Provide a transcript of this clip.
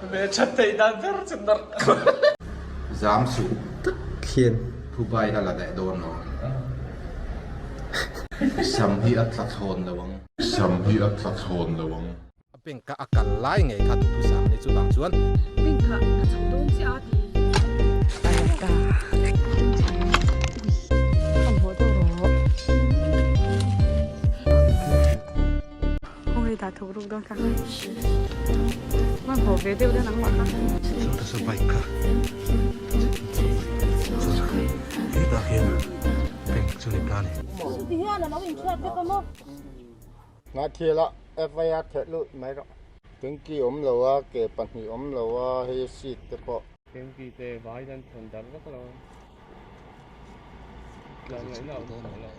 Hmelthat theih dan ber chu nawrh Zam suh tak hian phubai a la leh dawn lo. Sam hi a tla thlawn lo ang. Sam hi a tla thlawn lo ang. A bank a a kal lai ngei kha duhthusam a ni chuvang chuan. Bank ah ka chho dawn chiah a ti. A la ta. Hmanhmawh deuh rawh. Khawnge dah thawk ruk dawn kha. Hmanhmawh ve deuh dawn ang mah kha. Saw bike kha chuan hetah hian bank chu ni ta a ni. Hnahthialah FIR theh lut mai rawh. Tanky awm lo a, ke pahnih awm lo a, hei seat te pawh. Tanky te vai hian thawn darh vak lo a, tlan ngaihna a awm tawh lo.